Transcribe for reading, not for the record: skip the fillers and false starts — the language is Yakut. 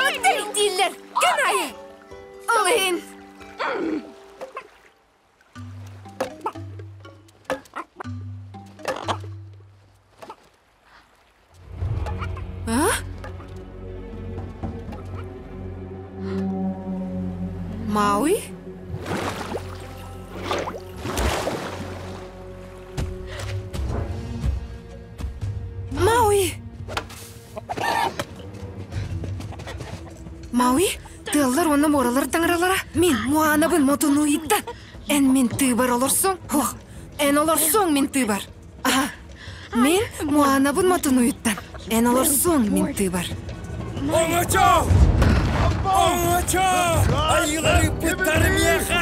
Балыктар дииллэр күн аайы. Ол иһин А? Мауи? Мауи! Мауи, тыаллар уонна муоралар таҥаралара мин Муанабын мотунуйуттан. Эн мин тыыбар олорсуҥ? Ох, эн олорсуоҥ мин тыыбар. Аха, мин Муанабын мотунуйуттан. Эн олорсуоҥ мин тыыбар. Оҥочо! Оҥочо! Айыылар ыыппыттар миэхэ!